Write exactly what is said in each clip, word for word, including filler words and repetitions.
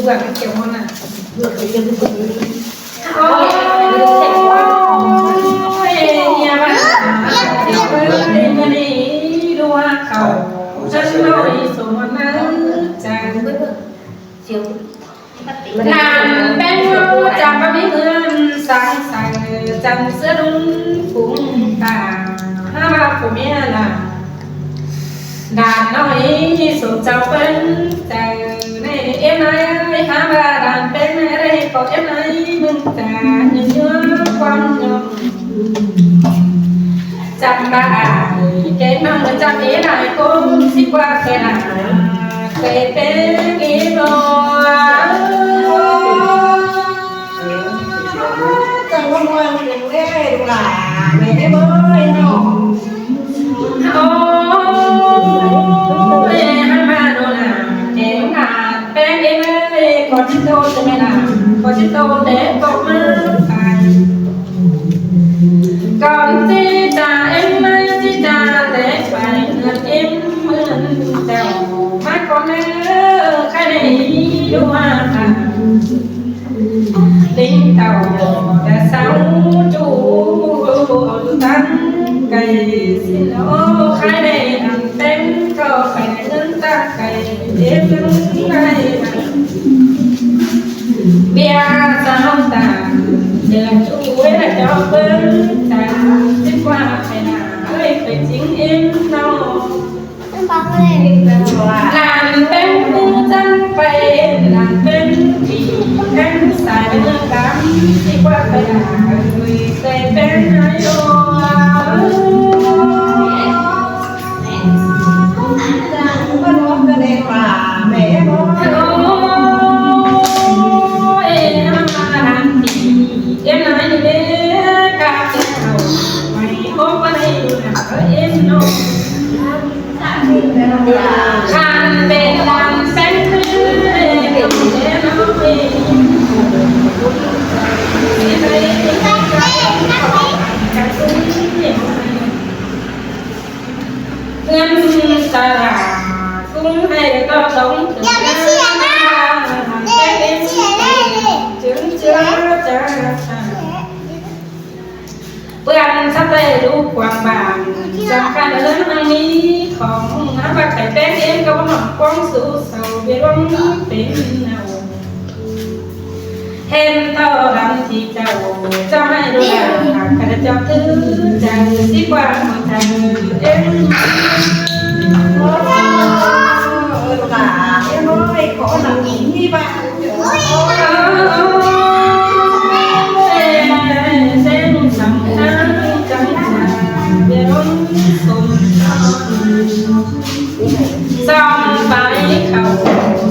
Ôi, nhà bạn, ôi, mưa đi đua khẩu, chân lội số một nước chàng. Nản bén ngó chàng có mỹ hương sáng sàng, chàng sứa đúng phung tàng, há mà phung mía là. Đàn nói số cháu bến chàng này, em nói há mà đàn bến này đây, có em nói mừng cả, như nhớ quan nhung. Chăm bà ải, cái mong nó chăm ý lại cũng xích qua cái là cái bến ý rồi. Chăm có mua cái bến đúng là mẹ bơi nó. Ôi, há mà nó là cái là bến ý ơi, có chít tô cho mẹ là, có chít tô để có mơ phải. Còn chi trả em ơi, chi trả để phải ngược em mượn chào. Má con ơi, khai này đua à. Lính tàu đã sáu chủ tăng cày xin ô khai này nằm tên có phải ngưng tăng cày đêm nắng này. Bia sao tàng, giờ chú quế là cho bớn tàng, xếp qua phải là ơi phải chính em nó. Làm tên tư dân phải, làm tên vì em xài bên cắm, xếp qua phải là ơi phải bên ai ô. Ngân xà rả cũng hay to sống. Chứng chứa cha. Bữa ăn sắp đây đủ quảng bảng. Chẳng khăn ớn năng ní. Khóng ngã bạc thầy bén em có bóng quang su sầu. Biết bóng tính nào. Hên thọ đắm thì chào, chào hai đôi là, cả là chào thứ chào, xí qua một chào em. Ôi, là em ơi, có làm gì bạn? Ôi, em sắm tháng trắng trà, về đón sum son. Song bái khẩu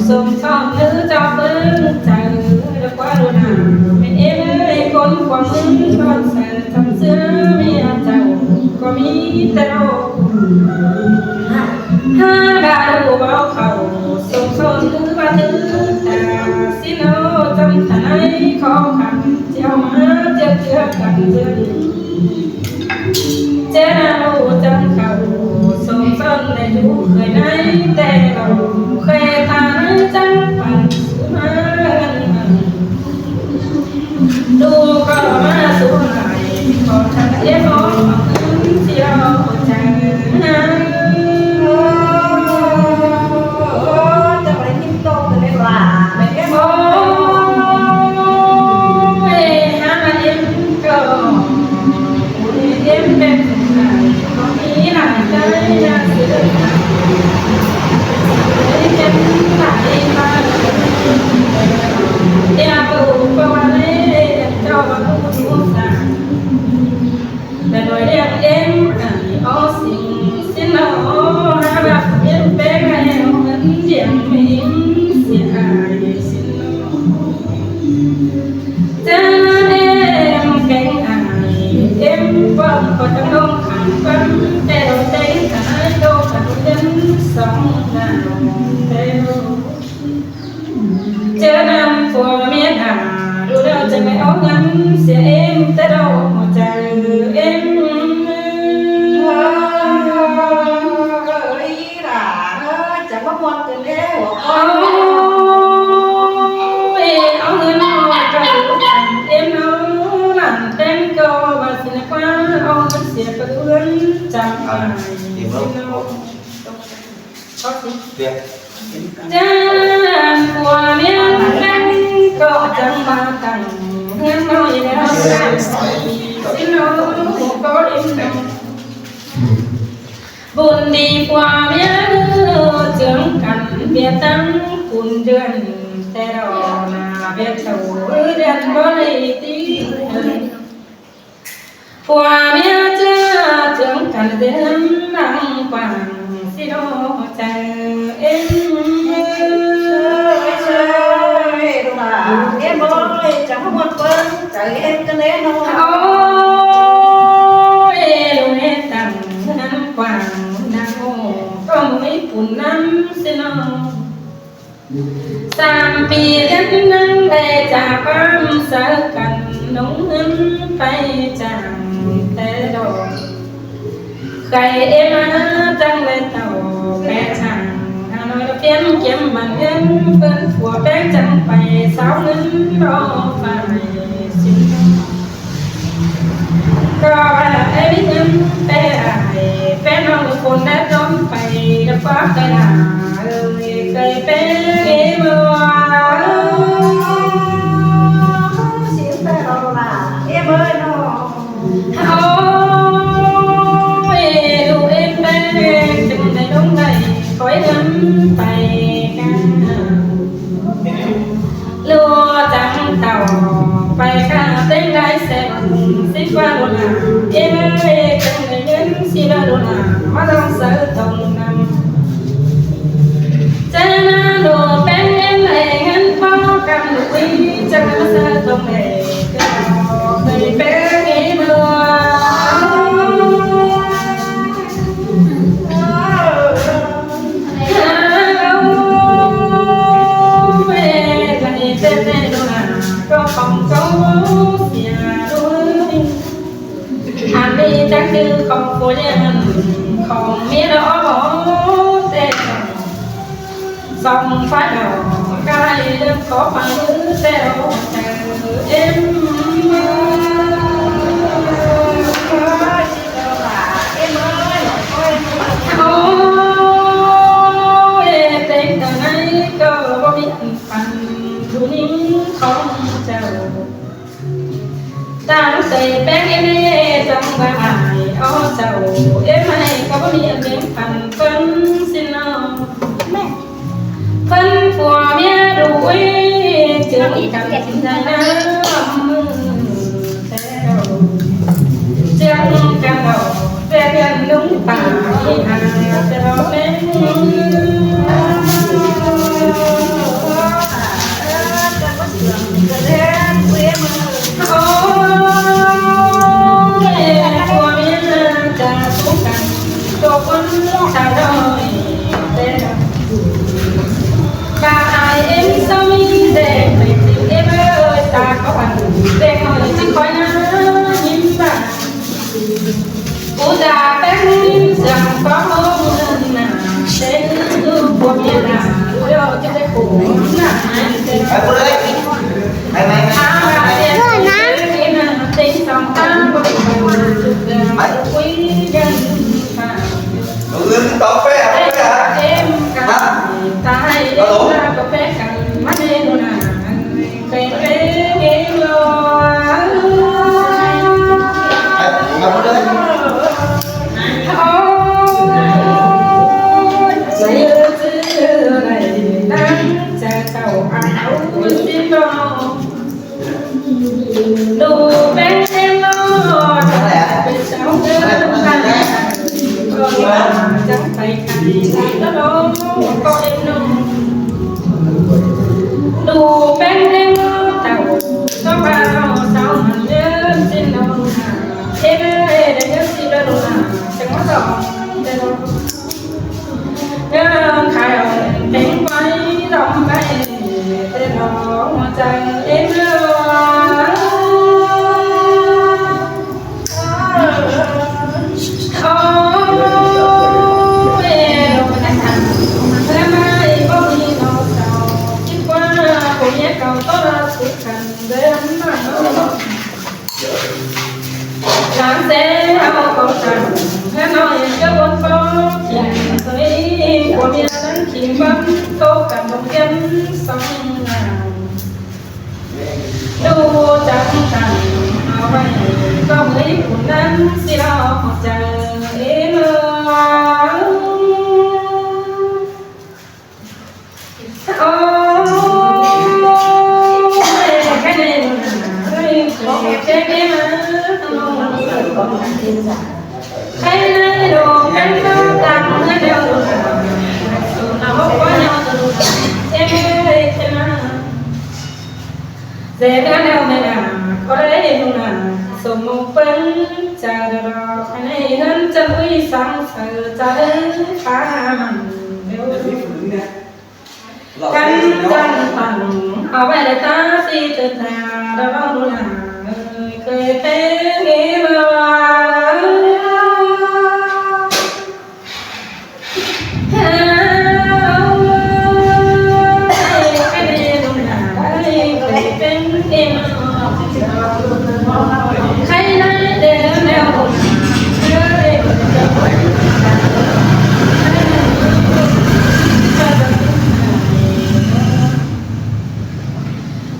sum son, nữ cho bướng chào. Qua đô nà, mẹ em ơi, con quảng con sài sắm sứa mía chào, có mí tèo. Há bà đủ bao khẩu, sum son thứ ba thứ ta, xin ô chăm thả nấy khó khăn, chiều má chiếc chiếc cắn dưng. Chén ăn ô chăm khẩu, sum son đầy đủ khơi nấy, tè đầu khơi ta nấy chăm phản sứ má. Đủ có má sứ lại, có thằng em ó, mà cứ chiều chẳng. Ơ, ơ, ơ, chăm lấy những tô từ đây là, mấy em ó. Ôi, há mà em cờ. Chớ em kén ai, em quăng có tấm lòng khẳng quăng, để đón đến cả hai đô cả nhân sống nào theo. Chớ năm phùa miết à, đủ đâu chẳng phải áo ngắn, sẽ em tới đâu một chàng em. Ơ, ơ, ơ, ơ, ý là, ơ, chẳng có muôn tình yêu của con. Ơ, Pay ꞌhướn chắng ải. Chắng ꞌpưa ꞌmía ꞌnặn ꞌcọ chắng ꞌmá tẳng ꞌhướn ꞌnọi ꞌlẹo. ꞌSịn ꞌnọng ꞌcọ im ꞌnọng. Bun đi ꞌpưa ꞌmía ꞌchương căn ꞌviạk tẳng cun dươn, té lo ꞌna ꞌviạk thảu dươn bói ti. ꞌPưa ꞌmía ꞌchưa ꞌchương căn dươn ꞌnăng quảng ꞌsịn ꞌnọng chắng êm. Êm ơi, chắng ꞌmá muôn ꞌpứng, chắng êm căn ꞌlẹo ꞌnọng. Ôi, ꞌlụk ꞌnị tẳng ꞌnăng quảng ꞌnăng ꞌnọng, ꞌcọ ꞌmí pun ꞌnặn ꞌsịn ꞌnọng. Sam pi ꞌliến ꞌnăng đảy chả ꞌquám sáư căn ꞌnung ꞌhướn pay chắng té lo. Khay êm ꞌmá chắng đảy tảu pé chắng, ha ꞌnọi phiến kiêm bản ꞌhướn ꞌpứng pua pé chắng pay sáu ꞌhướn lo pay ꞌsịn. ꞌCọ ꞌva ꞌmí ꞌhướn pé ải, pé ꞌnọng cun đảy ꞌtố pay, đảy ꞌquá pay ꞌnạ ơi, khay pé ꞌmí ꞌmưa. ꞌSịn pé ꞌnọng ꞌnạ, êm ơi ꞌnọng. Ôi, ꞌlụk êm pé, chắng đảy ꞌlống đảy, khỏi ꞌhướn pay ꞌcọ. ꞌLụk chắng tảu pay ꞌcọ, ꞌtếng đảy ꞌsẹt ꞌsịn ꞌquá ꞌlụk ꞌnạ. Êm ơi, chắng đảy ꞌngớn ꞌsịn ꞌlụk ꞌnạ, ꞌmá ꞌdọn sáư tỏng ꞌnặn. Chắng ꞌnặn ꞌlụk pé ꞌngớn đảy ꞌngớn ꞌpó căn ꞌlụk ꞌnị, chắng ꞌmá sáư tỏng đảy. Ăn đi chắc chứ không có liên không biết đó. Thế song phái đỏ, cái đứa có phái đứa theo em. Ôi, tên tờ này cơ có biết phần du ninh không chào. Tang say peng ên ê tang ba ai o chau êm ai ka ba mi ăn beng phan pân sin no. Pân pua mia du ui chưng kan dai na mư teo. Chưng kan đau pek kan nung pa i ha teo peng. Tháng sẽ hao có Hơ nói kơ ƀôn pó, khỉn khơi, của miền Nam khỉn bắn, câu cản đồng tiền sông Hàn. Đủ trắng cản, áo vay, có mấy cuốn nắng, xì đỏ, hột trời, êm ơi. Dễ đã leo mẹ nà, có lẽ nụ nà, sống mong phấn, chả đợi đò, khả năng hơn chân ui sáng sờ, chả đợi phá mặn, nếu khăn chân phẳng, áo vải để ta si từ ta, đã bao nụ nà, ơi, khơi phê nghe mà.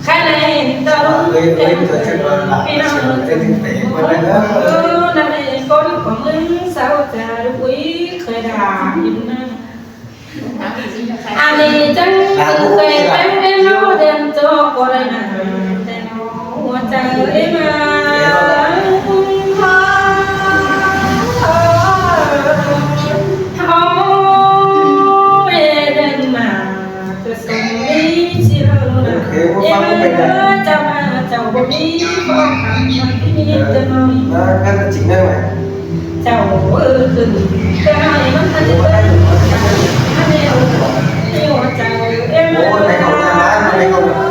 Khai này tao ơi, ơi, tao chắc là làm cái gì mà tao tin tưởng của nó. Ơ, năm nay con của mình sao chả được quý khơi đà im năng. Anh ấy chắc là cũng khơi là bánh em nó đem cho cô đây nè. Tên nó mua chả em à. Ôi, đừng mà. Ơ, chào mà, chào bố mí, bố khám, bố mí, bố mí, bố mí. Nó, nó chính năng này. Chào bố, ừ, ừ. Cái này nó thật sự là, nó đều, đều chào em. Bố, mày không chào má, mày không. Ơ,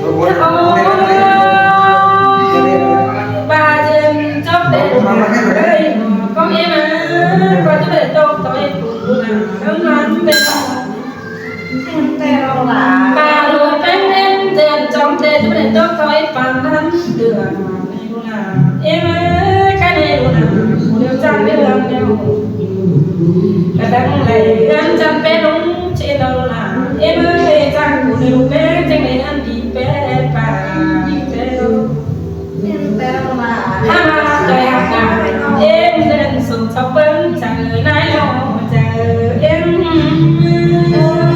bố, bố, bố, bố, bố. Bà Diên chốt đèn. Bố, bố, bố, bố. Con em à, con chốt đèn chốt tối. Bà lụa pén em dèn chóng tê chú đèn chốt thói pang lắm đường. Em ơi, cái này là điều chăng cái đường đeo. Cả đăng lầy gắn chăm pé đúng trên đầu là em ơi, chăng của điều pé trên này ăn đi pé bà pé đâu. Hama kaya ka, em dân sung sọc bến trời nái lo trời em. Ơ,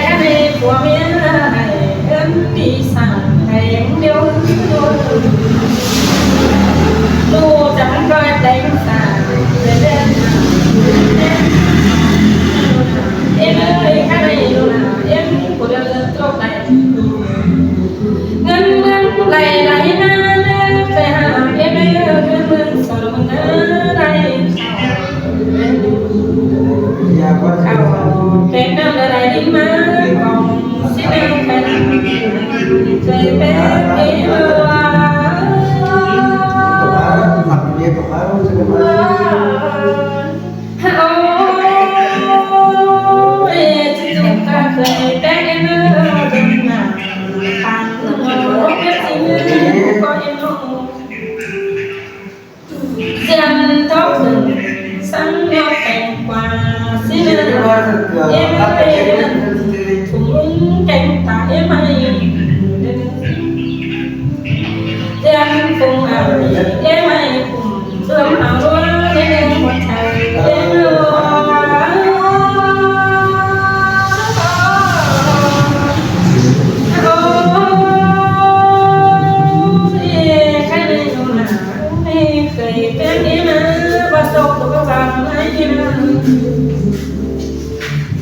cái này của miền này, em đi sang thành điêu. Lu chắng coi đánh xa, em ơi, cái này là em của đợt lượt chốt này. Ngân ngân này này na, phải hả, em ơi, ngân ngân sầu na, này. Khảo, cái năm là này đi mà, còn xin em phải làm, phải bé, bé, Dân tộc rừng sẵn ngọt cánh quà xin em ơi, thùng lũng cánh ta em ơi. Dân phùng ảo em ơi, phùng sớm ảo đua em ơi, một thầy em ơi. Ôi, khai này nó là Ê, khơi pén ê mơ, ba sông tô ba vàng ai ê mơ.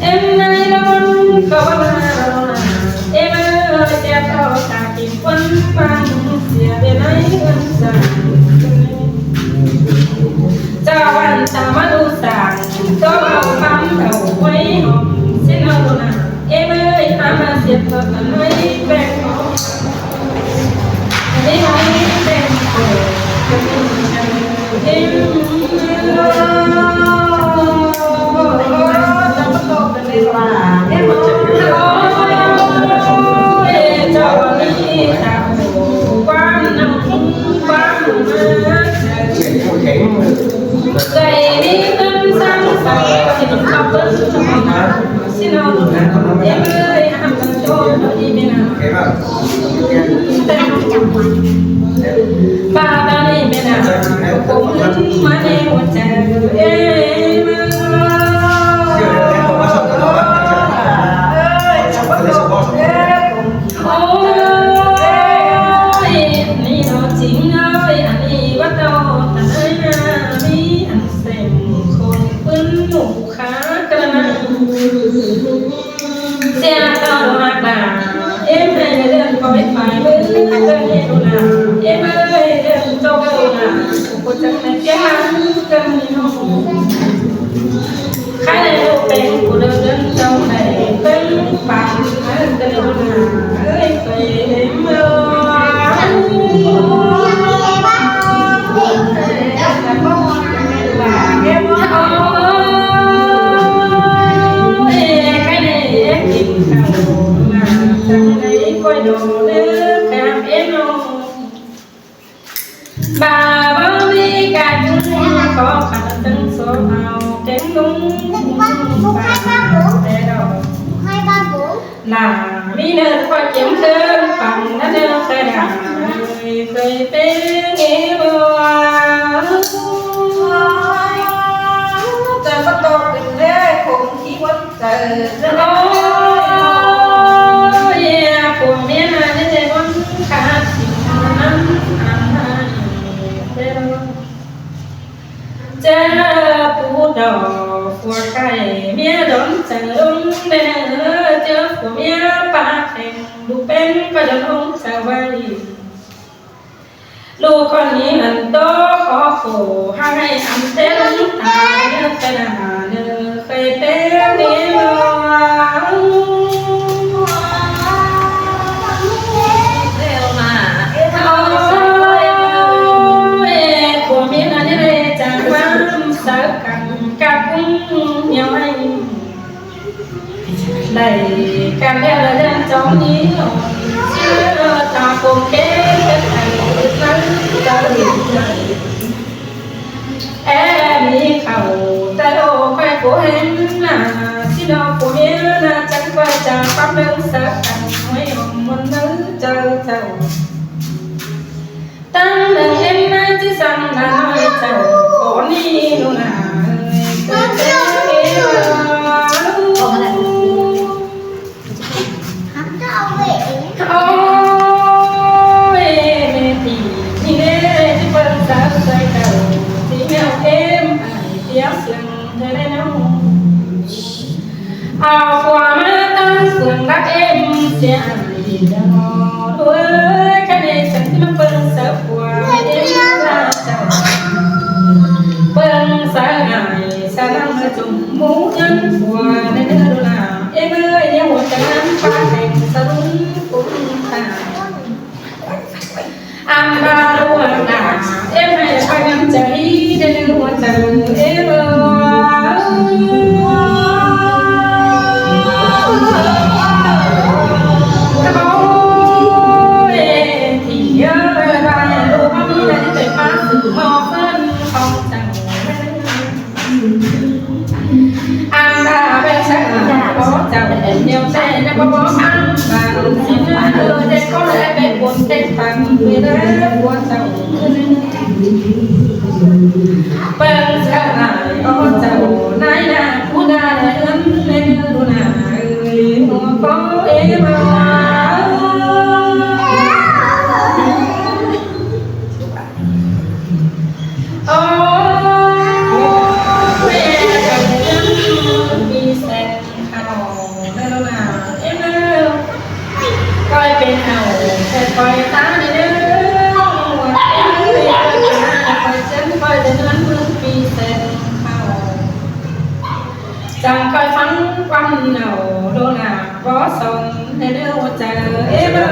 Em nai lon, kâo ba ma lon, ê mơ, chép ao ta kim quân pang, sia bê nai ưn sa. Chào bạn ta ma lu sa, kâo ao pang tàu quay hòm, xin ao lon. Em ơi, ama siết phật ăn mấy bẹn. Mấy mấy bẹn. Em ơi. Ba ta ni me na, ko mun ma ni mo cha, e ma. Ôi, ni no chính ơi, ani wa to ta nai na, ni ăn sem khôn pun mu kha ka na. Sia tau hak đà, êm hai đứa con phải phải với cơn hiu là, êm ơi, đứa con đâu là, cô chẳng phải kia mà, cơn hiu. Khai này lô bánh của đứa đứa trong này, bánh bánh, cơn hiu là, ơi, phải êm ơi. Bà bơ mi cả chúng có khả năng số ao kén đúng bà. Là mi nơ khoa kiếm thơ bằng nơ nơ khơi đà khơi pê nghe bơ. Tơ bắt đầu đừng lê khủng khi quấn tơ. Ôi, của mi nơ nơ nơ quấn khá chịu nắng ăn hai. Chớ pú đỏ phua khai mía đón chớ lung đen ơ, chớ phua mía pa khen đu pén pa đón hông chớ vay. Lu con ní ăn tô khó khổ, hăng hay ăn tết lắm ta, nước cái là hà nơ, khơi tết đi lo. Ôi, của miếng ăn như này chẳng quan, sao cẳng cặp cũng nhiều anh. Đảy cắn đeo là đen chóng ní lộn. Chứ ta cùng kết kết thành ước mơ ta gửi. Em đi khẩu ta đồ khoai của em là. Chứ đó của em là chẳng qua chả pháp đơn sợ cắn. Mấy ông muốn nữ chơi chầu. Tăng nâng em nai chứ săng nai chầu. Có ni nụ nà ơi. Cứ thế mà. Ôi, mẹ thì, thì nè, chứ bần sao xoay đầu, thì mèo em, ai, tiếng sừng, thế nên nó. Ao khua ma tăng sương đắc em, sẽ ai, đừng lo, đuối, cái này, sân, chứ mà bần sao khua, em, là sao. Bần sao, ai, sao, năng, mà, chung, mũ, nhân, khua, nên, nên, là, em, ơi, em, một, cái, năm, ba, thành, sao, đúng, cũng, à. Ăn ba, đua, à, em, hay, là, phải, năm, chạy, nên, nên, một, à, em, ơi. Ôi, thì, ơi, ba, đua, ba, mi, là, đi, chạy, ba, sự, mò, phân, không, chẳng, Ăn ba bé sắc là có chồng em nhiều xe nó có bó ăn ba xin nó đưa để có lẽ bé buồn tết tặng về đó buồn chồng. Bang sao lại có chồng nai na cú đa để ấm lên đu na ơi có em. Ôi, mẹ chồng em đi xe khảo nên là em ơi, coi bên nào sẽ coi ta đi nữa. Em ơi, coi bên nào, coi chân, coi đến ăn mừng đi xe khảo. Chàng coi phắng quan nào đô là có sống nên yêu chờ em ơi.